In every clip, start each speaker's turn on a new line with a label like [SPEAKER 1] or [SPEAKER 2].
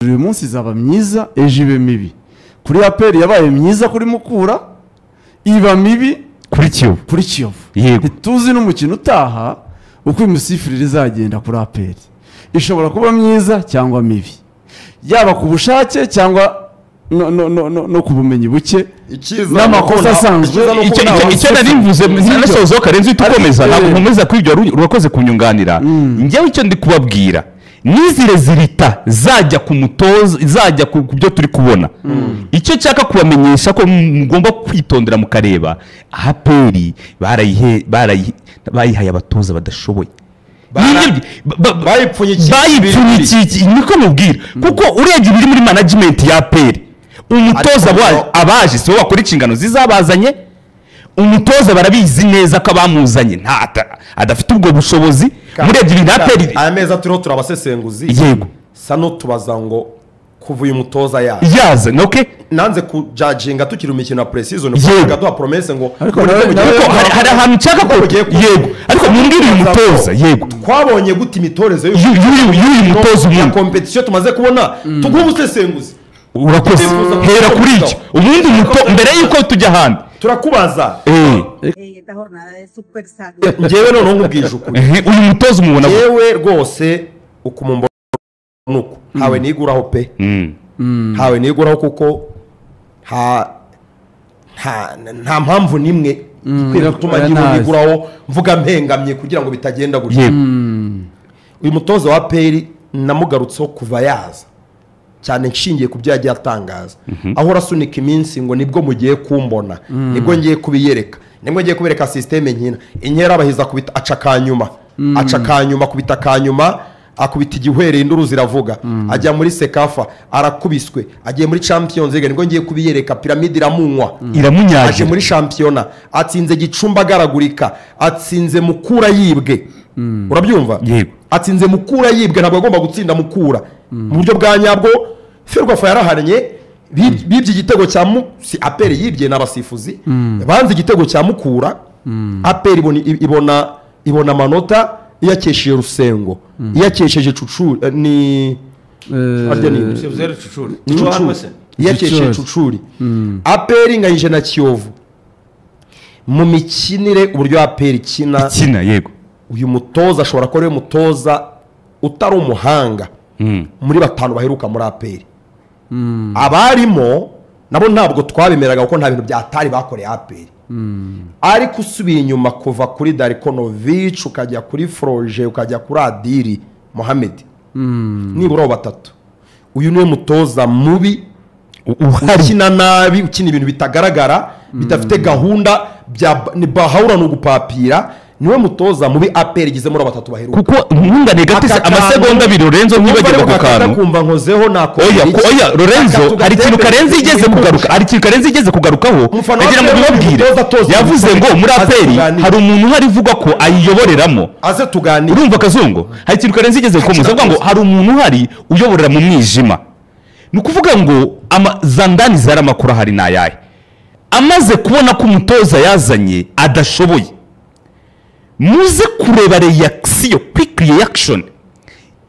[SPEAKER 1] Uyu munsi izaba myiza, ejo ibe mibi. Kuri APR yabaye myiza kuri Mukura, iba mibi
[SPEAKER 2] kuri Kiyovu.
[SPEAKER 1] Kuri Kiyovu.
[SPEAKER 2] Yego.
[SPEAKER 1] Tuzi n'umukino utaha uko imisifurire izagenda kuri APR. Ishobora kuba myiza cyangwa mibi, yaba ku bushake cyangwa no ku bumenyi buke n'amakosa asanzwe.
[SPEAKER 2] Icyo nari mvuze nasozeho Karenzi uhita ukomeza, ntabwo nkomeza kuri ibyo urakoze kunyunganira. Njyewe icyo ndi kubabwira, nizire zirita zajya ku mutoza, zajya ku byo turi kubona. Icyo nshaka kubamenyesha ko mugomba kwitondera mukareba APR bayihaye abatoza badashoboye. Bayipfunyikiye niko mubwira, kuko urebye ibiri muri management ya APR, umutoza abaje si bo bakora inshingano zizabazanye. Umutoza barabizi neza ko abamuzanye adafite ubwo bushobozi. Murebye ibintu APR
[SPEAKER 3] aya meza turiho turabasesenguzi.
[SPEAKER 2] Yego.
[SPEAKER 3] Sano tubaza ngo kuva uyu mutoza yaza
[SPEAKER 2] okay,
[SPEAKER 3] nanze kujajinga tukiri mu mikino ya pre-season kuvuga duha promesse ngo
[SPEAKER 2] hari ahantu nshaka ko yego, ariko mumbwire uyu mutoza. Yego,
[SPEAKER 3] twabonye gute imitoreze
[SPEAKER 2] y'uyu mutoza
[SPEAKER 3] ya competition tumaze kubona, tuguhe ubusesenguzi.
[SPEAKER 2] Urakoze, hera kuri icyo ubundi mbere yuko tujya ahandi
[SPEAKER 3] turakubaza. Njyewe noneho nkubwije ukuri,
[SPEAKER 2] uyu mutoza umubona
[SPEAKER 3] yewe rwose ukumumbona nuko ntawe niguraho pe, ntawe niguraho kuko nta mpamvu nimwe ikwiye gutuma niguraho mvuga mpengamye kugira ngo bitagenda gutya. Uyu mutoza wa APR namugarutseho kuva yaza cyane nshingiye ku byo yagiye atangaza, aho urasunika iminsi ngo nibwo mugiye kumbona, nibwo ngiye kubiyereka, nibwo ngiye kubereka systeme nkina. Inkera abahiza kubita aca kanyuma, aca kanyuma kubita kanyuma, akubita igihwere induru ziravuga, ajya muri Sekafa arakubiswe, agiye muri Champions League nibwo ngiye kubiyereka, piramide iramunywa,
[SPEAKER 2] iramunyagira,
[SPEAKER 3] aje muri shampiyona atsinze Gicumbi agaragurika, atsinze Mukura yibwe. Urabyumva? Atsinze Mukura yibwe, ntabwo agomba gutsinda Mukura mu buryo bwa nyabwo. Ferwafa yarahannye, bibye igitego cya si APR yibye n'abasifuzi banze igitego cya Mukura. APR ibona amanota iyakesheje Rusengo, iyakesheje Cucuri, ni iyakesheje Cucuri. APR inganyije na Kiyovu mu mikinire, uburyo APR ikina.
[SPEAKER 2] Yego,
[SPEAKER 3] uyu mutoza ashobora kuba ari umutoza utari umuhanga muri batanu baheruka muri APR. Abarimo nabo ntabwo twabemeraga kuko nta bintu byatari bakoreye APR. Ariko usubiye inyuma kuva kuri Darikonovic ukajya kuri Froge ukajya kuri Adiri Mohamed, nibura batatu, uyu niwe mutoza mubi ukina nabi, ukina ibintu bitagaragara, bidafite gahunda, ni bahahura no gupapira. Niwe mutoza mubi APR igeze muri batatu baheruka.
[SPEAKER 2] Kuko ntungane gatese amasegonda abiri Lorenzo ntibagirwa ku kantu.
[SPEAKER 3] Kumva nkozeho nako.
[SPEAKER 2] Oya Lorenzo hari ikintu Karenzi igeze kugaruka, hari ikintu Karenzi igeze kugarukaho agira ngo bibabwire. Yavuze ngo muri APR hari umuntu uhari uvuga ko ayiyoboreramo.
[SPEAKER 3] Aze tuganire.
[SPEAKER 2] Urumva Kazungu? Hari ikintu Karenzi igeze gukomeza avuga ngo hari umuntu uhari uyoborera mu mwijima. Ni ukuvuga ngo zandani zaramakuru hari nayahe. Amaze kubona ko umutoza yazanye adashoboye, muze kureba reaction, quick reaction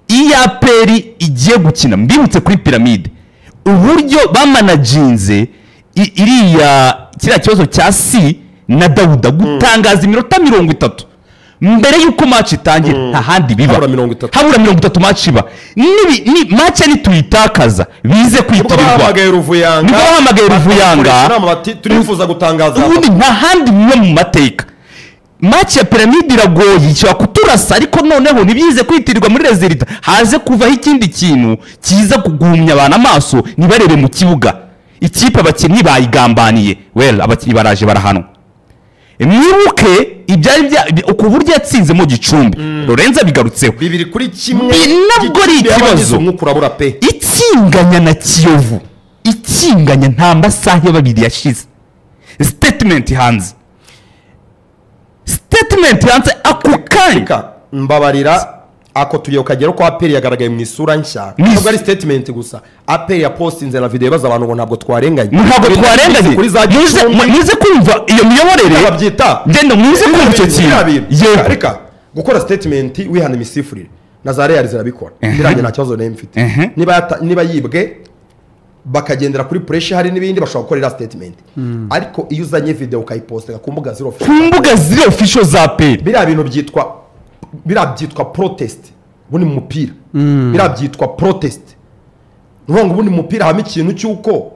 [SPEAKER 2] iya APR igiye gukina. Mbibutse kuri piramide uburyo bamanaginze iriya kiriya kibazo cya C na Dawuda, gutangaza iminota 30 mbere yuko match itangira, nta handi biba,
[SPEAKER 3] habura
[SPEAKER 2] 30 match iba. Ni match ni tuyitakaza bize kwitirirwa.
[SPEAKER 3] Bahamagaye Ruvuyanga,
[SPEAKER 2] nibwo bahamagaye Ruvuyanga
[SPEAKER 3] turifuza gutangaza
[SPEAKER 2] ubundi nta handi biba mu mateka. Match ya piramide iragoye, ishobora kuturasa, ariko noneho ntibyize kwitirirwa muri resulta, haze kuvaho ikindi kintu kiza kugumya abantu amaso nibarebe mu kibuga. Ikipe abakinnyi bayigambaniye, well abakinnyi baraje barahanwa. Mwibuke ibyari uku buryo yatsinze mu Gicumbi, Lorenzo bigarutseho
[SPEAKER 3] 2-1,
[SPEAKER 2] nabwo ari ikibazo. Ikinganya na Kiyovu, ikinganya nta masaha babiri yashize, statement hanze, statement hanze ako kanya.
[SPEAKER 3] Mbabarira ako tugiye ukagera ko APR yagaragaye mu isura nshya, ntabwo ari statement gusa. APR ya postinze na video baza abantu ngo ntabwo twarenganye,
[SPEAKER 2] ntabwo twarenganye. Muze kumva iyo miyoborere
[SPEAKER 3] babyita
[SPEAKER 2] ngenda, muze kumva icyo kintu.
[SPEAKER 3] Yego, reka gukora statement wihana imisifurire. Na za Real zirabikora. Birangiye nta kibazo nari mfite. Niba yibwe bakagendera kuri pressure, hari n'ibindi bashobora gukorera statement. Ariko iyo uzanye video ukayipostinga ku mbuga ziri
[SPEAKER 2] ku mbuga ziri official za APR,
[SPEAKER 3] biriya bintu byitwa, biriya byitwa protest. Ubundi mu mupira biriya byitwa protest. Ni ukuvuga ngo ubundi mu mupira habamo ikintu cy'uko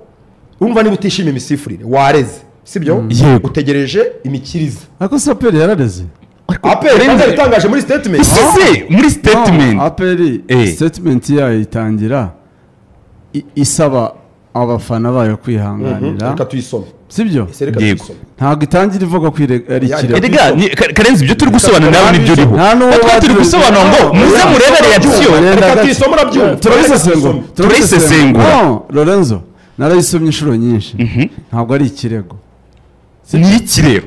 [SPEAKER 3] urumva niba utishimiye imisifurire wareze, sibyo?
[SPEAKER 2] Yego.
[SPEAKER 3] Utegereje imikirize.
[SPEAKER 1] Ariko se APR yarareze?
[SPEAKER 3] APR kandi yabitangaje muri statement.
[SPEAKER 2] Isize muri statement.
[SPEAKER 1] No, APR statement yayo itangira isaba abafana bayo kwihanganira.
[SPEAKER 3] Reka tuyisome.
[SPEAKER 1] Sibyo?
[SPEAKER 3] Ese reka
[SPEAKER 2] Yego.
[SPEAKER 3] tuyisome.
[SPEAKER 1] Ntabwo itangira ivuga ko ari ikirego.
[SPEAKER 2] Erega Karenzi, ibyo turi gusobanura nawe nibyo uriho.
[SPEAKER 1] Nta n'uwo
[SPEAKER 2] Natwe turi gusobanura ngo muze murebe reaction.
[SPEAKER 1] Reka
[SPEAKER 3] Reka tuyisome, urabyumva.
[SPEAKER 1] Turabisesengura.
[SPEAKER 2] Turayisesengura.
[SPEAKER 1] No, Lorenzo, narayisomye inshuro nyinshi, ntabwo ari ikirego.
[SPEAKER 2] Ni ikirego.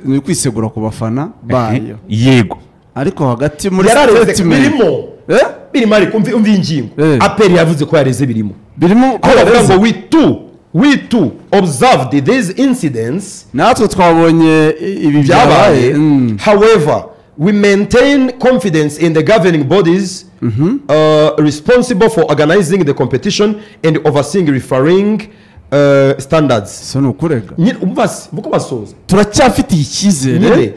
[SPEAKER 1] Ni ukwisegura ku bafana bayo. Ariko hagati muri
[SPEAKER 3] Yarareze.
[SPEAKER 1] statement
[SPEAKER 3] Birimo.
[SPEAKER 1] Eh?
[SPEAKER 3] Birimo, ariko umva ingingo. APR yavuze ko yareze, birimo.
[SPEAKER 1] Birimo ko
[SPEAKER 3] Aho bavuga
[SPEAKER 1] yareze.
[SPEAKER 3] ngo we too observed these incidents,
[SPEAKER 1] Natwe twabonye ibi
[SPEAKER 3] byabaye.
[SPEAKER 1] byabaye.
[SPEAKER 3] However, we maintain confidence in the governing bodies responsible for organizing the competition and overseeing refereeing standards.
[SPEAKER 1] So ni ukurega.
[SPEAKER 3] Nyine umva se uko basoza.
[SPEAKER 1] Turacyafitiye icyizere
[SPEAKER 3] Nyine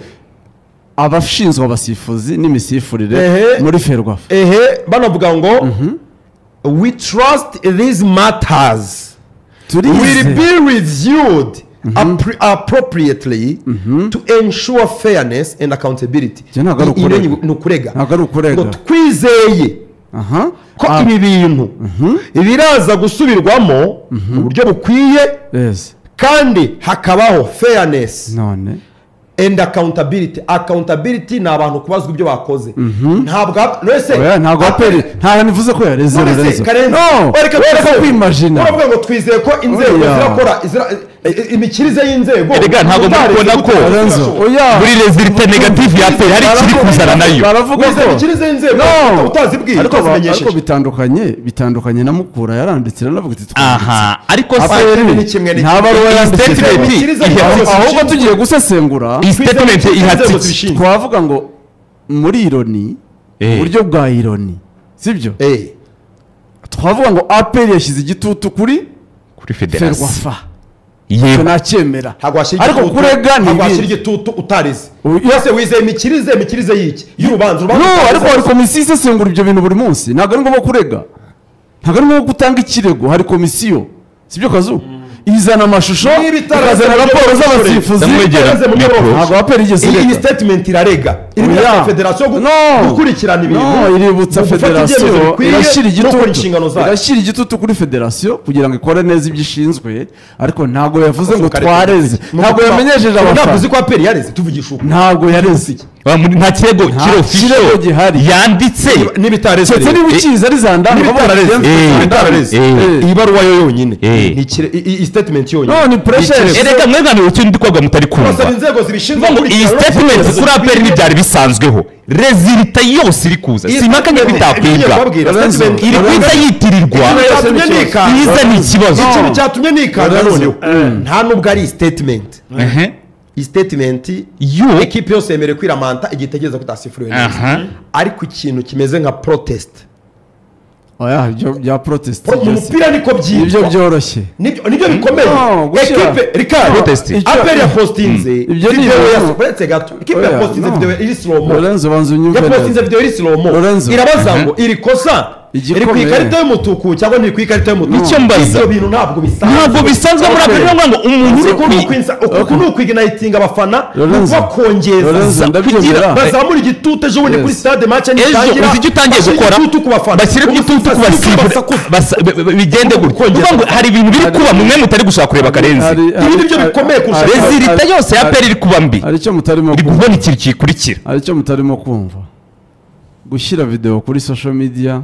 [SPEAKER 1] abashinzwe abasifuzi n'imisifurire muri FERWAFA.
[SPEAKER 3] Ehe, banavuga ngo we trust these matters will
[SPEAKER 1] Turize
[SPEAKER 3] be reviewed appropriately to ensure fairness and accountability.
[SPEAKER 1] Ibyo ntabwo ari
[SPEAKER 3] Iyi
[SPEAKER 1] ukurega.
[SPEAKER 3] ni ukurega.
[SPEAKER 1] Ntabwo ari ukurega.
[SPEAKER 3] Ngo twizeye ko ibi bintu biraza gusubirwamo mu buryo bukwiye kandi hakabaho fairness
[SPEAKER 1] None
[SPEAKER 3] and accountability. Accountability ni abantu kubazwa ibyo bakoze. Ntabwo none
[SPEAKER 1] Oya, ntabwo APR nta hantu ivuze ko yareze.
[SPEAKER 3] None se,
[SPEAKER 1] Lorenzo,
[SPEAKER 3] Karenzi,
[SPEAKER 1] no,
[SPEAKER 3] reka
[SPEAKER 1] reka
[SPEAKER 3] twizere.
[SPEAKER 1] kwimagina.
[SPEAKER 3] Uravuga ngo twizeye ko inzego
[SPEAKER 1] Oya.
[SPEAKER 3] zirakora imikirize y'inzego.
[SPEAKER 2] Erega ntabwo muri
[SPEAKER 3] Utareze
[SPEAKER 2] kubona ko
[SPEAKER 3] gute
[SPEAKER 1] Lorenzo, oya.
[SPEAKER 2] Muri résultat négatif ya APR hari ikiri kuzana nayo.
[SPEAKER 1] Baravuga
[SPEAKER 3] Wizeye
[SPEAKER 1] ko
[SPEAKER 3] imikirize y'inzego
[SPEAKER 1] No.
[SPEAKER 3] utazibwiye,
[SPEAKER 1] Ariko
[SPEAKER 3] utazimenyesheje.
[SPEAKER 1] ariko bitandukanye na Mukura yaranditse, iranavuga iti twanditse.
[SPEAKER 2] Aha, ariko se
[SPEAKER 1] APR
[SPEAKER 3] Ni kimwe, ni
[SPEAKER 1] nta
[SPEAKER 3] kimwe.
[SPEAKER 1] baruwa
[SPEAKER 2] Iyi
[SPEAKER 1] yanditse.
[SPEAKER 2] statement
[SPEAKER 3] Imikirize
[SPEAKER 1] Ahubwo tugiye gusesengura,
[SPEAKER 2] iyi statement ihatse
[SPEAKER 3] Inzego
[SPEAKER 2] iki?
[SPEAKER 3] zibishinzwe.
[SPEAKER 1] twavuga ngo muri ironie, uburyo bwa ironie, sibyo? Twavuga ngo APR yashyize igitutu kuri
[SPEAKER 2] Kuri federasiyo.
[SPEAKER 1] FERWAFA. Icyo nacyemera.
[SPEAKER 3] Ntabwo washyira
[SPEAKER 1] Ariko
[SPEAKER 3] igitutu,
[SPEAKER 1] kurega ni
[SPEAKER 3] ntabwo washyira
[SPEAKER 1] ibindi.
[SPEAKER 3] igitutu utarize.
[SPEAKER 1] Oya.
[SPEAKER 3] Ese wizeye imikirize y'iki, y'urubanza, urubanza
[SPEAKER 1] No,
[SPEAKER 3] utarize?
[SPEAKER 1] ariko hari komisiyo isesengura ibyo bintu buri munsi. Ntabwo ari ngombwa kurega, ntabwo ari ngombwa gutanga ikirego. Hari komisiyo, sibyo kazu? Izana amashusho,
[SPEAKER 3] Niba itareze
[SPEAKER 1] ikazana
[SPEAKER 3] mu buryo
[SPEAKER 1] raporo
[SPEAKER 3] bw'ubukorere,
[SPEAKER 1] z'abasifuzi.
[SPEAKER 2] Ndamwegera
[SPEAKER 3] Itareze mu buryo
[SPEAKER 2] mikoro.
[SPEAKER 1] Ntabwo APR igeze
[SPEAKER 3] Iyi
[SPEAKER 1] irega.
[SPEAKER 3] statement irarega, iributsa
[SPEAKER 1] Oya.
[SPEAKER 3] federasiyo
[SPEAKER 1] No.
[SPEAKER 3] gukurikirana ibintu,
[SPEAKER 1] No, iributsa
[SPEAKER 3] mu gufata ibyemezo
[SPEAKER 1] federasiyo,
[SPEAKER 3] bikwiye
[SPEAKER 1] irashyira
[SPEAKER 3] no gukora
[SPEAKER 1] igitutu,
[SPEAKER 3] inshingano zayo.
[SPEAKER 1] irashyira igitutu kuri federasiyo kugira ngo ikore neza ibyo ishinzwe. Ariko ntabwo yavuze ngo twareze, ntabwo yamenyesheje
[SPEAKER 3] Ntabwo
[SPEAKER 1] abafana.
[SPEAKER 3] uzi ko APR yareze? Tuvugisha ukuri.
[SPEAKER 1] Ntabwo yareze.
[SPEAKER 2] Nta kirego
[SPEAKER 1] Nta
[SPEAKER 2] kiri official
[SPEAKER 1] kirego gihari.
[SPEAKER 2] yanditse.
[SPEAKER 3] Niba itareze
[SPEAKER 1] Keretse
[SPEAKER 3] rero,
[SPEAKER 1] niba ukizi ari zandani.
[SPEAKER 3] Niba itarareze, niba itarareze, iyi baruwa yo yonyine
[SPEAKER 2] Eh.
[SPEAKER 3] ni iyi statement yonyine
[SPEAKER 1] No, ni pressure.
[SPEAKER 3] Ni ikirego.
[SPEAKER 2] Erega mwebwe icyo ndi kwabwa mutari kumva.
[SPEAKER 3] Turasaba inzego zibishinzwe
[SPEAKER 2] Ngo iyi
[SPEAKER 3] gukurikirana
[SPEAKER 2] statement
[SPEAKER 3] no
[SPEAKER 2] kuri APR ntibyari bisanzweho. Résultat yose iri kuza,
[SPEAKER 3] Iyi
[SPEAKER 2] simpakanye
[SPEAKER 3] statement-
[SPEAKER 2] bitakwibwa.
[SPEAKER 3] Ngiye kubabwira,
[SPEAKER 1] Lorenzo,
[SPEAKER 3] statement-
[SPEAKER 2] Iri guhita yitirirwa.
[SPEAKER 3] Ikintu cyatumye nikanga.
[SPEAKER 2] Iza ni ikibazo.
[SPEAKER 3] Ikintu cyatumye nikanga
[SPEAKER 1] Lorenzo.
[SPEAKER 3] noneho, nta nubwo ari statement. Iyi statement,
[SPEAKER 2] Yo.
[SPEAKER 3] ekipe yose yemerewe kwiramanta igihe itegereza ko itasifuriwe neza. Ariko ikintu kimeze nka protest,
[SPEAKER 1] Oya, ibyo bya protest
[SPEAKER 3] Mu mupira niko
[SPEAKER 1] ibyo
[SPEAKER 3] byitwa.
[SPEAKER 1] byoroshye.
[SPEAKER 3] Nibyo bikomeye.
[SPEAKER 1] No,
[SPEAKER 3] Ekipe Ricard,
[SPEAKER 2] Protest.
[SPEAKER 3] APR yapostinze
[SPEAKER 1] Ibyo ni
[SPEAKER 3] video
[SPEAKER 1] ibintu-
[SPEAKER 3] ya, uretse gato, ekipe
[SPEAKER 1] Oya,
[SPEAKER 3] yapostinze
[SPEAKER 1] no.
[SPEAKER 3] video iri slow mo.
[SPEAKER 1] Lorenzo, banza unyumve
[SPEAKER 3] Yapostinze
[SPEAKER 1] neza.
[SPEAKER 3] video iri slow mo.
[SPEAKER 1] Lorenzo.
[SPEAKER 3] Irabaza ngo iri kosa iri ku
[SPEAKER 1] Igikomeye.
[SPEAKER 3] ikarita y'umutuku cyangwa ntiri ku ikarita y'umutuku?
[SPEAKER 2] Nicyo mbaza.
[SPEAKER 3] Ibyo bintu ntabwo bisanzwe.
[SPEAKER 2] Ntabwo bisanzwe muri APR. Niyo ngo umuntu uri
[SPEAKER 3] Uku ni uku ni ukwignitinga abafana, ni
[SPEAKER 1] Lorenzo.
[SPEAKER 3] ukubakongeza.
[SPEAKER 1] Lorenzo, ndabyemera.
[SPEAKER 3] Bazamura igitutu ejo bundi
[SPEAKER 1] Yes.
[SPEAKER 3] kuri stade, match
[SPEAKER 2] Ejo
[SPEAKER 3] nitangira,
[SPEAKER 2] uzi icyo utangiye
[SPEAKER 3] bashyire
[SPEAKER 2] gukora?
[SPEAKER 3] igitutu ku bafana.
[SPEAKER 2] Bashyire igitutu ku basifura, bigende gutya.
[SPEAKER 3] Kongeza.
[SPEAKER 2] Kuvuga ngo hari ibintu biri kuba mwe mutari gushaka kureba, Karenzi.
[SPEAKER 3] Ibi ni byo bikomeye kurusha
[SPEAKER 2] Résultat yose ya APR iri kuba mbi,
[SPEAKER 1] Hari icyo mutarimo
[SPEAKER 2] iri
[SPEAKER 1] kumva.
[SPEAKER 2] kubona ikintu kiyikurikira.
[SPEAKER 1] Hari icyo mutarimo kumva. Gushyira video kuri social media,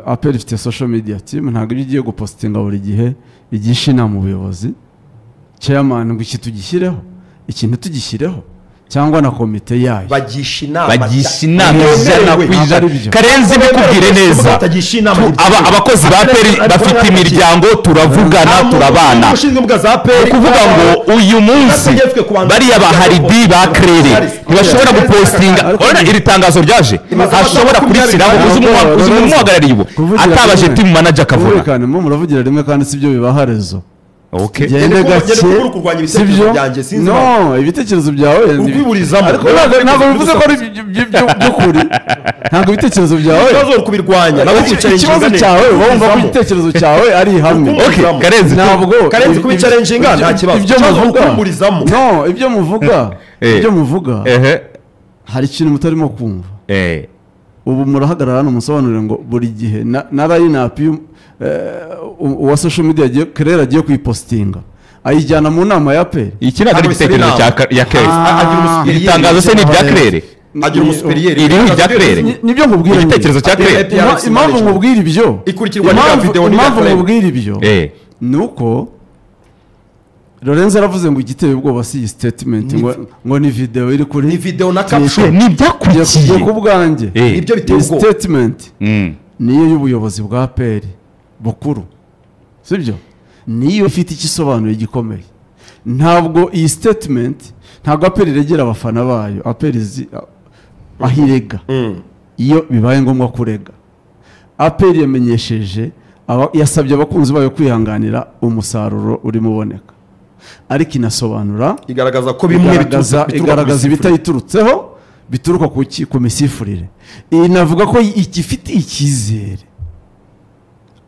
[SPEAKER 1] APR ifite social media team. Ntabwo ibyo ugiye gupostinga buri gihe igisha inama ubuyobozi, chairman, ngo iki tugishyireho, iki ntitugishyireho. cyangwa na komite yayo.
[SPEAKER 3] Bagisha inama,
[SPEAKER 2] bagisha inama 100%. Karenzi bikubwire neza, abakozi ba APR bafite imiryango, turavugana, turabana. Kuvuga ngo uyu munsi bariya ba Haridi ba Claire ntibashobora gupostinga. Urabona iri tangazo ryaje, ashobora kurishyiraho uzi umuhagarariye ubu atabaje team manager akavuga.
[SPEAKER 1] Muravugira rimwe kandi sibyo bibaha rezo.
[SPEAKER 2] Okay.
[SPEAKER 1] Gende gake, sibyo? No, ibitekerezo byawe
[SPEAKER 3] ukwiburizamo.
[SPEAKER 1] Ntabwo bivuze ko ari by'ukuri. Ntabwo ibitekerezo byawe
[SPEAKER 3] ikibazo kubirwanya,
[SPEAKER 1] ikibazo cyawe wumva ko igitekerezo cyawe ari ihame.
[SPEAKER 2] Okay, Karenzi
[SPEAKER 1] ntabwo
[SPEAKER 3] Karenzi kubicarenginga nta kibazo.
[SPEAKER 1] Ibyo muvuga, no, ibyo muvuga, ibyo muvuga hari ikintu mutarimo kumva. Ubu murahagarara hano musobanurire ngo buri gihe na line-up uwa social media agiye Claire agiye kuyipostinga ayijyana mu nama ya APR.
[SPEAKER 2] Iki ntabwo ari igitekerezo ya Claire. Iri tangazo se ni irya Claire?
[SPEAKER 3] Agira umusuperieri.
[SPEAKER 2] Iri ni irya Claire.
[SPEAKER 1] Nibyo nkubwira.
[SPEAKER 2] Igitekerezo cya Claire.
[SPEAKER 1] Impamvu nkubwira ibyo,
[SPEAKER 3] ikurikirwa n'iriya video n'irya
[SPEAKER 1] Impamvu nkubwira ibyo ni uko Lorenzo aravuze ngo igiteye ubwoba si iyi statement, ngo ni video iri kuri
[SPEAKER 3] ni video na caption,
[SPEAKER 2] ni ibyakurikiye
[SPEAKER 1] ku bwanjye.
[SPEAKER 3] Nibyo biteye ubwoba.
[SPEAKER 1] Statement niyo y'ubuyobozi bwa APR bukuru, sibyo? Niyo ifite igisobanuro gikomeye. Ntabwo iyi statement, ntabwo APR iregera abafana bayo, APR izi aho irega iyo bibaye ngombwa kurega. APR yamenyesheje, yasabye abakunzi bayo kwihanganira umusaruro urimo uboneka, ariko inasobanura
[SPEAKER 3] igaragaza ko bimwe
[SPEAKER 1] igaragaza ibitayiturutseho bituruka ku misifurire. Inavuga ko igifite icyizere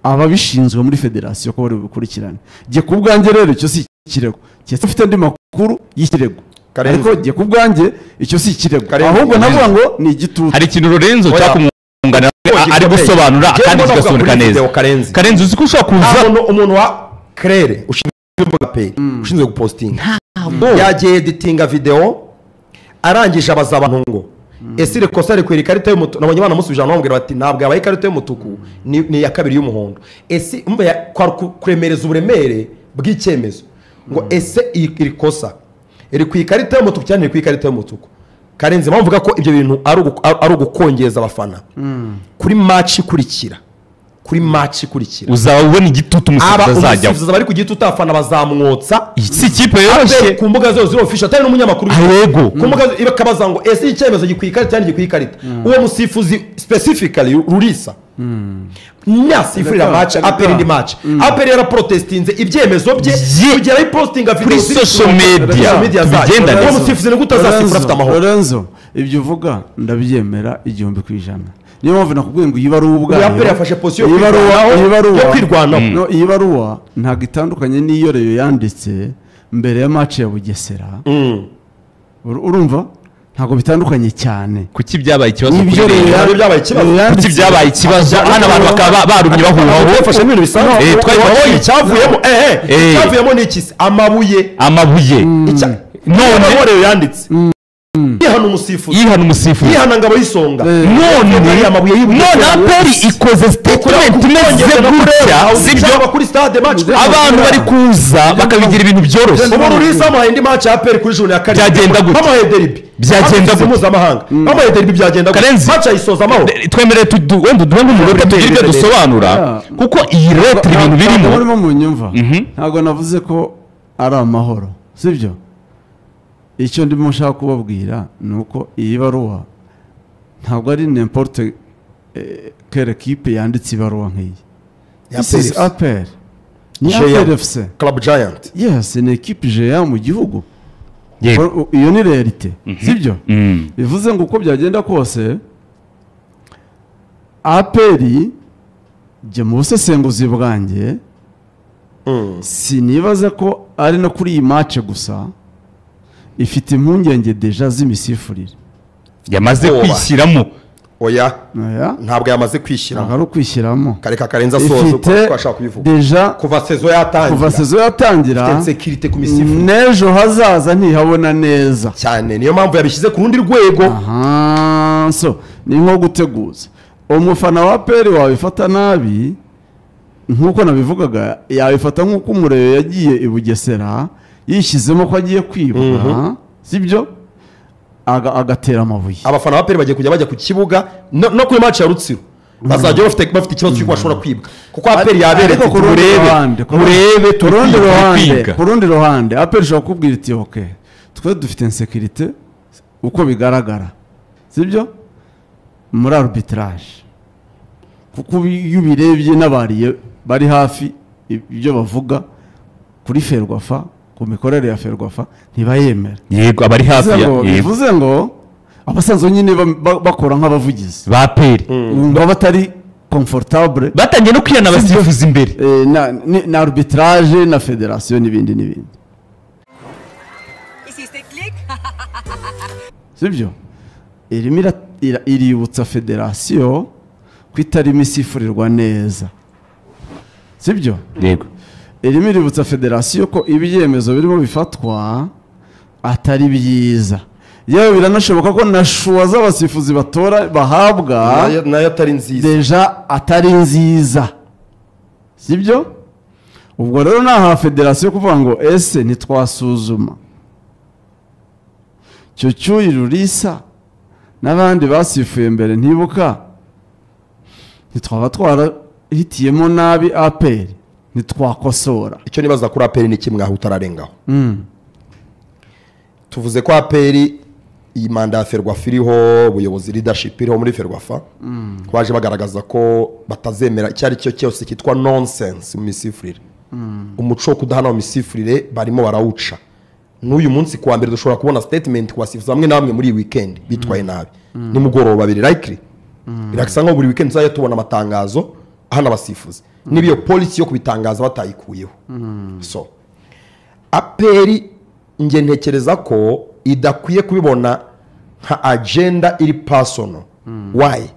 [SPEAKER 1] ababishinzwe muri federasiyo ko bari bukurikirane. Jye ku bwanjye rero icyo si ikirego, cyese ufite andi makuru y'ikirego, ariko jye ku bwanjye icyo si ikirego, ahubwo navuga ngo ni igitutu.
[SPEAKER 2] Hari ikintu Lorenzo cyakumwunganira ari gusobanura kandi kigasobanuka neza. Karenzi uzi ko ushobora kuza
[SPEAKER 3] umuntu wa Claire ushinzwe imbuga pe ushinzwe gupostinga yagiye editinga video, arangije abaza abantu ngo ese iri kosa rikwira ikarita y'umutuku? Nabonye banamusubije bamubwira bati ntabwo yabaye ikarita y'umutuku, ni iya kabiri y'umuhondo. Ese umva kuremereza uburemere bw'icyemezo ngo ese iri kosa iri ku ikarita y'umutuku cyane iri ku ikarita y'umutuku? Karenzi mpamvu mvuga ko ibyo bintu ari ugukongeza abafana kuri match ikurikira, kuri match ikurikira
[SPEAKER 2] uzaba ubona igitutu umusifuzi azajya
[SPEAKER 3] umusifuzi bari ku gitutu abafana bazamwotsa.
[SPEAKER 2] Si ikipe yoroshye
[SPEAKER 3] ku mbuga zose ziri official, atari n'umunyamakuru
[SPEAKER 2] yego
[SPEAKER 3] ku mbuga bakabaza ngo ese icyemezo gikwiye ikarita cyangwa gikwiye ikarita. Uwo musifuzi specifically Rurisa nasifurira match APR indi match APR yaraprotestinze ibyemezo bye kugera ayipostinga
[SPEAKER 2] video kuri social media
[SPEAKER 3] bigendane. Uwo musifuzi ni gute azasifura afite amahoro?
[SPEAKER 1] Lorenzo ibyo uvuga ndabyemera 1000%. Niyo mpamvu nakubwiye ngo iyi baruwa ubwayo
[SPEAKER 3] APR yafashe position yo kwirwanaho.
[SPEAKER 1] No, iyi baruwa ntabwo itandukanye n'iyo Reyo yanditse mbere ya match ya Bugesera. Urumva ntabwo bitandukanye cyane.
[SPEAKER 2] Kuki byabaye ikibazo kuri Reyo? Byabaye ikibazo. Kuki byabaye ikibazo? Hano abantu bakaba barumye bahuha.
[SPEAKER 3] Bafashe ibintu bisanzwe. Twabonye icyavuyemo. Icyavuyemo ni iki? Amabuye.
[SPEAKER 2] Amabuye.
[SPEAKER 3] None Reyo yanditse yihana umusifuzi,
[SPEAKER 2] yihana umusifuzi,
[SPEAKER 3] yihana ngabo y'isonga.
[SPEAKER 2] None
[SPEAKER 3] amabuye
[SPEAKER 2] none APR ikoze statement imeze gutya, sibyo?
[SPEAKER 3] Kuri stade match
[SPEAKER 2] abantu bari kuza bakabigira ibintu byoroshye.
[SPEAKER 3] Ubu Rurisa amuhaye indi match ya APR kuri june ya karindwi,
[SPEAKER 2] byagenda gute?
[SPEAKER 3] Bamuhaye derby,
[SPEAKER 2] byagenda gute?
[SPEAKER 3] Mpuzamahanga bamuhaye derby, byagenda gute? Match ayisoza amahoro.
[SPEAKER 2] Twemerere wenda duhe nk'umunota tugire ibyo dusobanura, kuko iyi lettre ibintu birimo
[SPEAKER 1] murimo munyumva. Ntabwo navuze ko ari amahoro, sibyo? Icyo ndimo nshaka kubabwira ni uko iyi baruwa ntabwo ari n'importe quelle équipe yanditse ibaruwa nk'iyi. This is APR. Ni APR FC.
[SPEAKER 3] Club Giant.
[SPEAKER 1] Yes, ni équipe géant mu gihugu. Iyo ni realite, sibyo? Bivuze ngo uko byagenda kose APR jye mu busesenguzi bwanjye sinibaza ko ari no kuri iyi match gusa ifite impungenge deja z'imisifurire
[SPEAKER 2] yamaze kwishyiramo.
[SPEAKER 3] Oya, ntabwo yamaze kwishyiramo,
[SPEAKER 1] ntabwo ari ukwishyiramo.
[SPEAKER 3] Kareka Karenzi asoza uko twashaka kubivuga.
[SPEAKER 1] Deja
[SPEAKER 3] kuva saison yatangira
[SPEAKER 1] ifite
[SPEAKER 3] insécurité ku misifurire,
[SPEAKER 1] n'ejo hazaza ntihabona neza
[SPEAKER 3] cyane. Niyo mpamvu yabishyize ku rundi rwego.
[SPEAKER 1] So ni nko guteguza umufana wa APR wabifata nabi nk'uko nabivugaga, yabifata nk'uko Umurebe yagiye i Bugesera yishyizemo ko agiye kwibwa, sibyo? Agatera amabuye.
[SPEAKER 3] Abafana ba APR bagiye kujya bajya ku kibuga no kuri match ya Rutsiro bazajya bafite ikibazo cy'uko bashobora kwibwa, kuko APR yaberetse murebe
[SPEAKER 1] murebe. Ku rundi ruhande APR ishobora kukubwira iti okay, twe dufite insécurité uko bigaragara, sibyo, muri arbitrage, kuko iyo ubirebye n'abariye bari hafi ibyo bavuga kuri Ferwafa, ku mikorere ya Ferwafa ntibayemera.
[SPEAKER 2] Yego, abari hafi ya
[SPEAKER 1] bivuze ngo abasanzwe nyine bakora nk'abavugizi
[SPEAKER 2] ba APR
[SPEAKER 1] baba batari comfortable,
[SPEAKER 2] batangiye no kwirana abasifuzi imbere
[SPEAKER 1] na arbitrage na federation n'ibindi n'ibindi, sibyo. Irimo iributsa federation ko itarimo isifurirwa neza, sibyo.
[SPEAKER 2] Yego,
[SPEAKER 1] irimo iributsa federation ko ibyemezo birimo bifatwa atari byiza. Yewe biranashoboka ko na shuwa z'abasifuzi batora bahabwa
[SPEAKER 3] nayo atari nziza,
[SPEAKER 1] deja atari nziza, sibyo. Ubwo rero naha federation kuvuga ngo ese ntitwasuzuma cyo cyuyi Rurisa n'abandi basifuye mbere ntibuka, ntitwaba twarahitiyemo nabi APR, ntitwakosora.
[SPEAKER 3] Icyo nibaza kuri APR ni kimwe aho utararengaho. Tuvuze ko APR iyi manda ya Ferwafa iriho, ubuyobozi leadership iriho muri Ferwafa, baje bagaragaza ko batazemera icyo ari cyo cyose cyitwa nonsense mu misifurire. Umuco wo kudahana mu misifurire barimo barawuca. N'uyu munsi kuwa mbere dushobora kubona statement ku basifuzi bamwe na bamwe muri iyi weekend bitwaye nabi, nimugoroba biri likely birasa nkaho buri weekend tuzajya tubona amatangazo ahana abasifuzi, niba iyo policy yo kubitangaza batayikuyeho. So APR nge ntekereza ko idakwiye kubibona nka agenda iri personal. Why?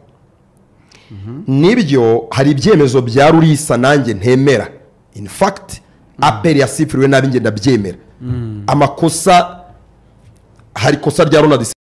[SPEAKER 3] Nibyo hari ibyemezo bya Rurisa nanjye ntemera. In fact APR yasifuriwe nabi, nge ndabyemera. Amakosa, hari kosa rya Ronald